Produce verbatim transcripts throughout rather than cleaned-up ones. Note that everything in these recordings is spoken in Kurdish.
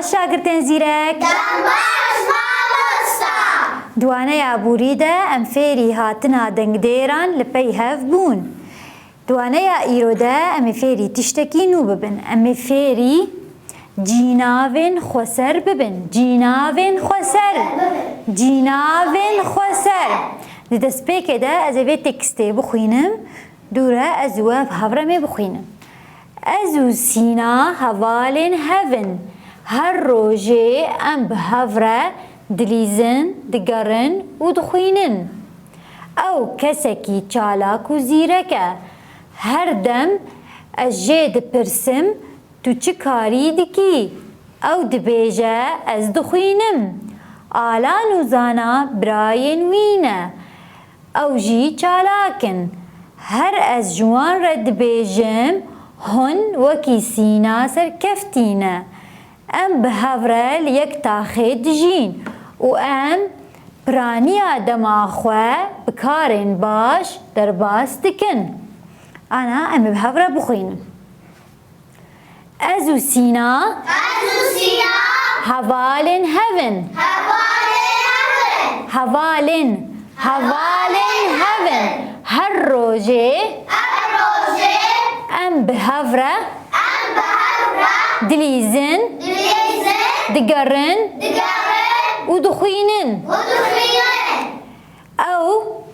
Şagirtên zîrek. Dem baş mamosta. Di waneya borî de em fêrî hatina dengdêran li pey hev bûn. Di waneya îro de em ê fêrî tiştekî nû bibin. Em ê fêrî cînavên xweser bibin. Cînavên xweser. Cînavên xweser. Di destpêkê de ez ê vê tekstê bixwînim. Dû re ez û we bi hev re em ê bixwînin. Ez û Sîna hevalên hev in. Her rojê em bi hev re dilîzin, digerin û dixwînin. Ew kesekî çalak û zîrek e. Her dem ez jê dipirsim, tu çi karî dikî? Ew dibêje, ez dixwînim. Alan û Zana birayên wî ne. Ew jî çalak in. Her ez ji wan re dibêjim, hûn wekî Sîna serkeftî ne. Em bi hev re li yek taxê dijîn û em piraniya dema xwe bi karên baş derbas dikin. Ana em ê bi hev re bixwînin. Ez û Sîna. Ez û Sîna. Hevalên hev in. Hevalên hev in. Hevalên. Hevalên hev in. Her rojê. Her rojê. Em bi hev re. Em bi hev re. Dilîzin. Dilîzin. Digerin. Digerin. Û dixwînin. Û dixwînin. Ew.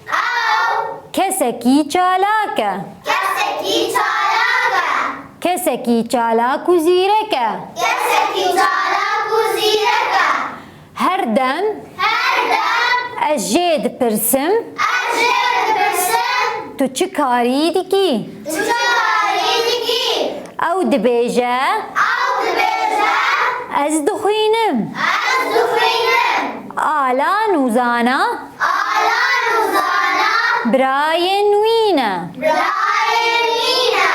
Ew. Kesekî çalak e. Kesekî çalak e. Kesekî çalak û zîrek e. Kesekî çalak û zîrek e. Her dem. Her dem. Ez jê dipirsim. Ez jê dipirsim. Tu çi karî dikî? Tu çi karî dikî? Ew dibêje. Ew dibêje. Ez dixwînim. Ez dixwînim. Alan û Zana. Alan û Zana. Birayên wî ne. Birayên wî ne.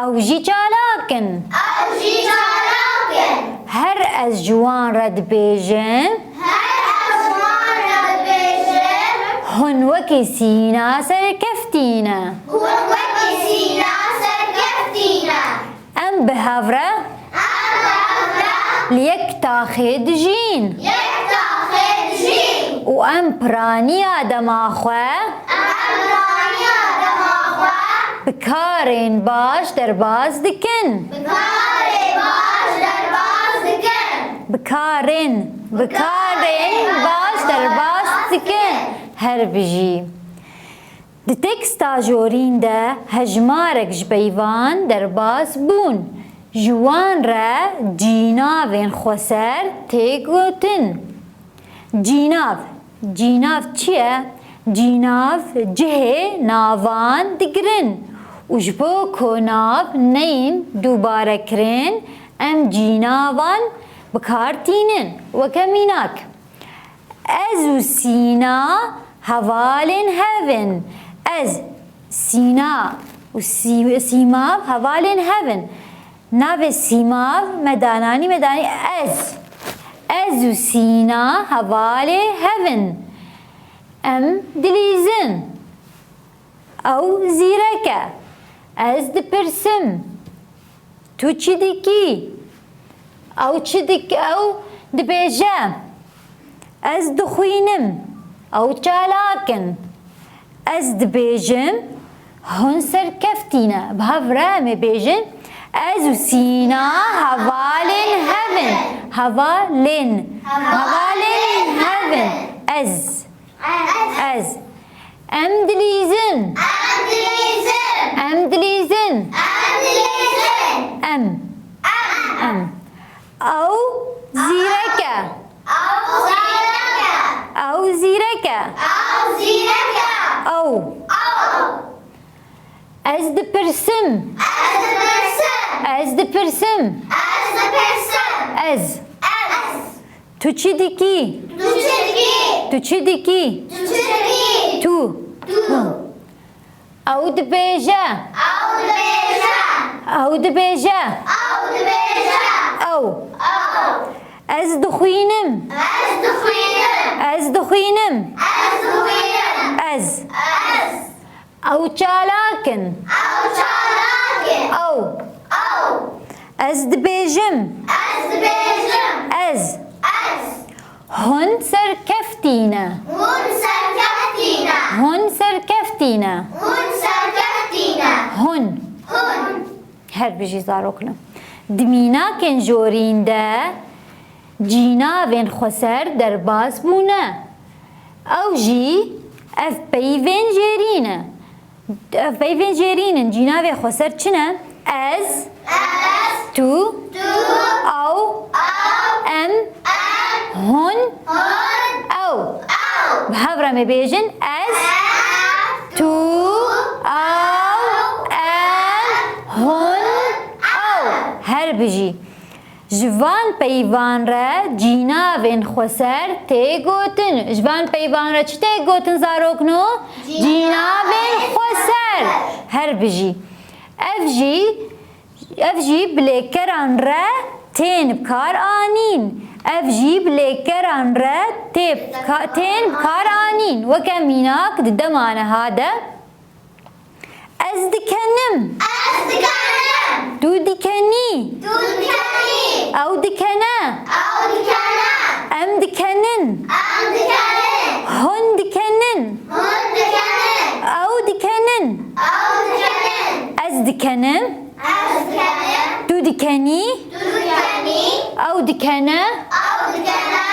Ew jî çalak in. Ew jî çalak in. Her ez ji wan re dibêjim. Her ez ji wan re dibêjim. Hûn wekî Sîna serkeftî ne. Hûn wekî Sîna serkeftî ne. Em bi hev re. Em bi hev re. Li yek taxê dijîn. Yek taxê dijîn. Û em piraniya dema xwe. Em piraniya dema xwe. Bi karên baş derbas dikin. Bi karên baş derbas dikin. Bi karên, bi karên baş derbas dikin. Her bijî. Di teksta jorîn de hejmarek ji peyvan derbas bûn. Ji wan re cînavên xweser tê gotin. Cînav. Cînav çi ye? Cînav cihê navan digirin û ji bo ku nav neyên dubare kirin, em cînavan bi kar tînin. Weke mînak. Ez û Sîna hevalên hev in. Ez, Sîna û Sî-, Sîmav hevalên hev in. Navê Sîmav me dananî, me danî ez. Ez û Sîna hevalê hev in. Em dilîzin. Ew zîrek e. Ez dipirsim. Tu çi dikî? Ew çi dik-, ew dibêje. Ez dixwînim. Ew çalak in. Ez dibêjim, hûn serkeftî ne. Bi hev re em ê bêjin, ez û Sîna hevalên hev in. Hevalên. Hevalên hev in. Ez. Ez. Em dilîzin. Em dilîzin. Em dilîzin. Em dilîzin. Em. Em. Ew zîrek e. Ew zîrek e. Ew zîrek e. Ew zîrek e. Ew. Ew. Ez dipirsim. Ez dipirsim. Ez dipirsim. Ez dipirsim. Ez. Ez. Tu çi dikî? Tu çi dikî? Tu çi dikî? Tu çi dikî? Tu. Tu. Ew dibêje. Ew dibêje. Ew dibêje. Ew dibêje. Ew. Ew. Ez dixwînim. Ez dixwînim. Ez dixwînim. Ez dixwînim. Ez. Ez. Ew çalak in. Ew çalak in. Ew. Ew. Ez dibêjim. Ez dibêjim. Ez. Ez. Hûn serkeftî ne. Hûn serkeftî ne. Hûn serkeftî ne. Hûn serkeftî ne. Hûn. Hûn. Her bijî zarokno. Di mînakên jorîn de cînavên xweser derbas bûne. Ew jî ev peyvên jêrî ne. Ev peyvên jêrîn in. Cînavê xweser çi ne? Ez. Ez. Tu. Tu. Ew. Ew. Em. Em. Hûn. Hûn. Ew. Ew. Bi hev re em ê bêjin. Ez. Ez. Tu. Ew. Em. Hûn. Ew. Her bijî. Ji van peyvan re cînavên xweser tê gotin. Ji van peyvan re çi tê gotin zarokno? Cînavên xweser. Her bijî. Ev jî, ev jî bi lêkeran re tên bi kar anîn. Ev jî bi lêkeran re tê bi ka-, tên bi kar anîn. Weke mînak di dema niha de. Ez dikenim. Ez dikenim. Tu dikenî. Tu dikenî. Ew dikene. Ew dikene. Em dikenin. Em dikenin. Hûn dikenin. Hûn dikenin. Ew dikenin. Ew dikenin. Ez dikenim. Ez dikenim. Tu dikenî. Tu dikenî. Ew dikene. Ew dikene.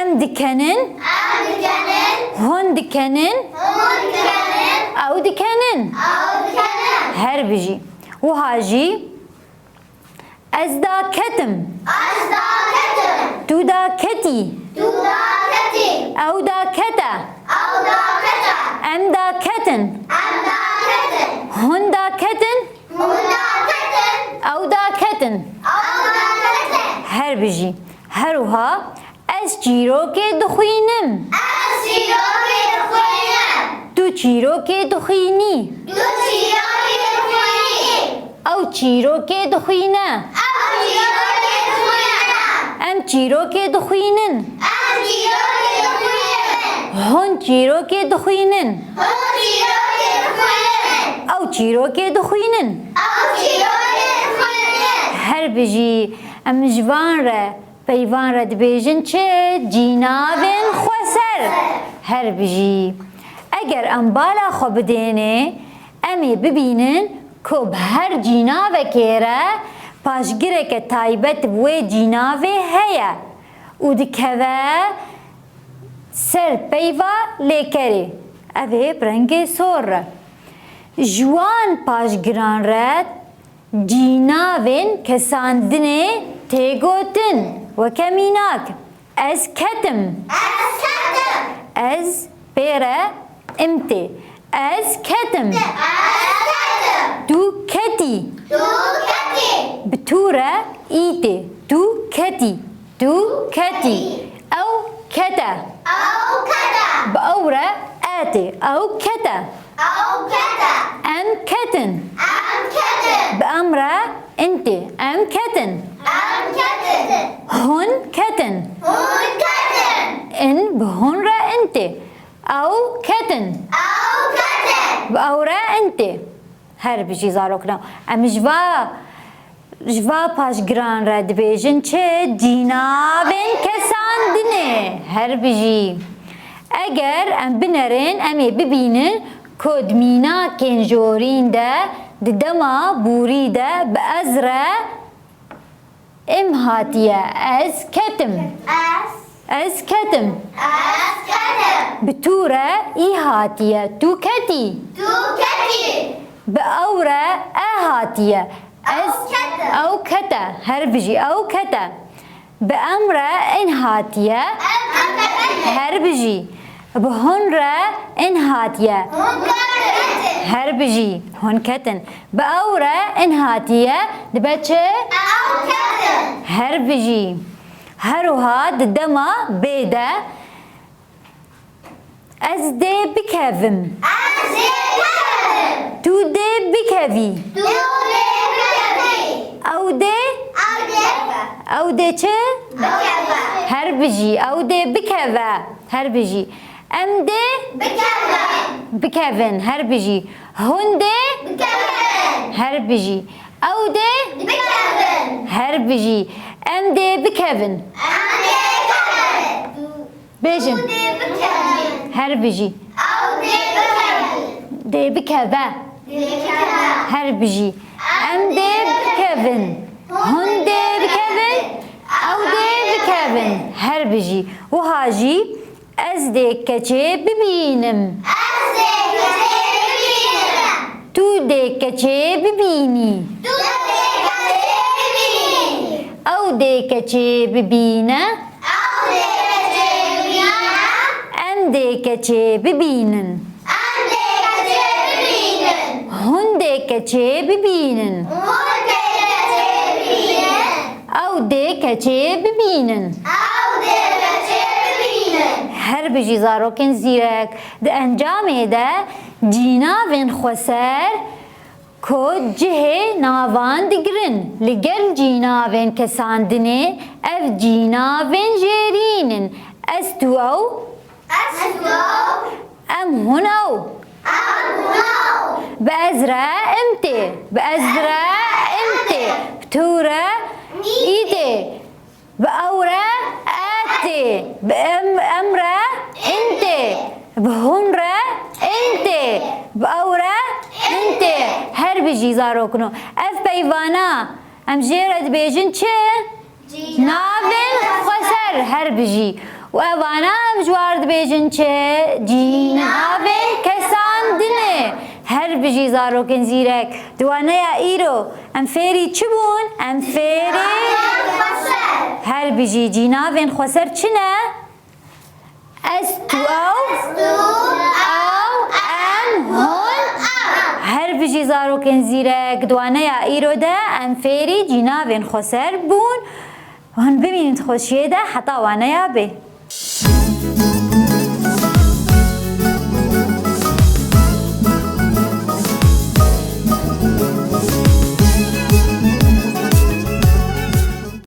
Em dikenin. Em dikenin. Hûn dikenin. Hûn dikenin. Ew dikenin. Ew dikenin. Her bijî. Wiha jî ez daketim. Ez daketim. Tu daketî. Tu daketî. Ew dakete. Ew dakete. Em daketin. Em daketin. Hûn daketin. Hûn daketin. Ew daketin. Ew daketin. Her bijî. Her wiha ez çîrokê dixwînim. Ez çîrokê dixwînim. Tu çîrokê dixwînî. Tu çîrokê dixwînî. Ew çîrokê dixwîne. Ew çîrokê dixwîne. Em çîrokê dixwînin. Em çîrokê dixwînin. Hûn çîrokê dixwînin. Hûn çîrokê dixwînin. Ew çîrokê dixwînin. Ew çîrokê dixwînin. Her bijî. Em ji van re peyvan re dibêjin çi? Cînavên xweser. Her bijî. Eger em bala xwe bidênê, em ê bibînin ku bi her cînavekê re paşgireke taybet bi wê cînavê heye û dikeve ser peyva lêkerê. Ev ê bi rengê sor re. Ji wan paşgiran re cînavên kesandinê tê gotin. Weke mînak, ez ketim. Ez ketim. Ez pê re im tê. Ez ketim. Ez ketim. Tu ketî. Tu ketî. Bi tu re î tê. Tu ketî. Tu ketî. Ew kete. Ew kete. Bi ew re e tê. Ew kete. Ew kete. Em ketin. Em ketin. Bi em re in tê. Em ketin. Em ketin. Hûn ketin. Hûn ketin. In bi hûn re in tê. Ew ketin. Ew ketin. Bi ew re in tê. Her bijî zarokno. Em ji va, ji va paşgiran re dibêjin çi? Cînavên kesandinê. Her bijî. Eger em binerin, em ê bibînin ku di mînakên jorîn de, di dema borî de bi ez re im hatiye. Ez ketim. Ez. Ez ketim. Ez ketim. Bi tu re î hatiye. Tu ketî. Tu ketî. Bi ew re e hatiye. Ez. Ew kete. Ew kete. Her bijî. Ew kete. Bi em re in hatiye. Em, em ketin. Her bijî. Bi hûn re in hatiye. Hûn ketin. Her bijî. Hûn ketin. Bi ew re in hatiye dibe çi? Ew ketin. Her bijî. Her wiha di dema bê de ez dê bikevim. Ez dê bikevim. Tu dê bikevî. Tu dê bikevî. Ew dê? Ew dê. Ew dê çi? Bikeve. Her bijî. Ew dê bikeve. Her bijî. Em dê? Bikevin. Bikevin. Her bijî. Hûn dê? Bikevin. Her bijî. Ew dê? Bikevin. Her bijî. Em dê bikevin. Bêjin. Her bijî. Dê bikeve. Her bijî. Em dê bikevin. Hûn dê bikevin. Ew dê bikevin. Her bijî. Wiha jî ez dê keçê bibînim. Tu dê keçê bibînî. Ew dê keçê bibîne. Em dê keçê bibînin. Hûn dê keçê bibînin. Ew dê keçê bibînin. Her bijî zarokên zîrek. Di encamê de cînavên xweser ku cihê navan digirin, li gel cînavên kesandinê, ev cînavên jêrîn in. Ez, tu, ew. Em, hûn, ew. Bi ez re, im tê. Bi ez re, im tê. Bi tu re, î tê. Bi ew re, e tê. Bi em, em re, in tê. Bi hûn re, in tê. Bi ew re, in tê. Her bijî zarokno. Ev peyvana em jê re dibêjin çi? Navên xweser. Her bijî. Û evana em ji war dibêjin çi? Cînavên kesandinê. Her bijî zarokên zîrek. Di waneya îro em fêrî çi bûn? Em fêrî her bijî cînavên xweser çi ne? Ez, tu, ew. Ew, em, hûn. Her bijî zarokên zîrek. Di waneya îro de em fêrî cînavên xweser bûn. Hûn bimînin di xweşiyê de heta waneya bê.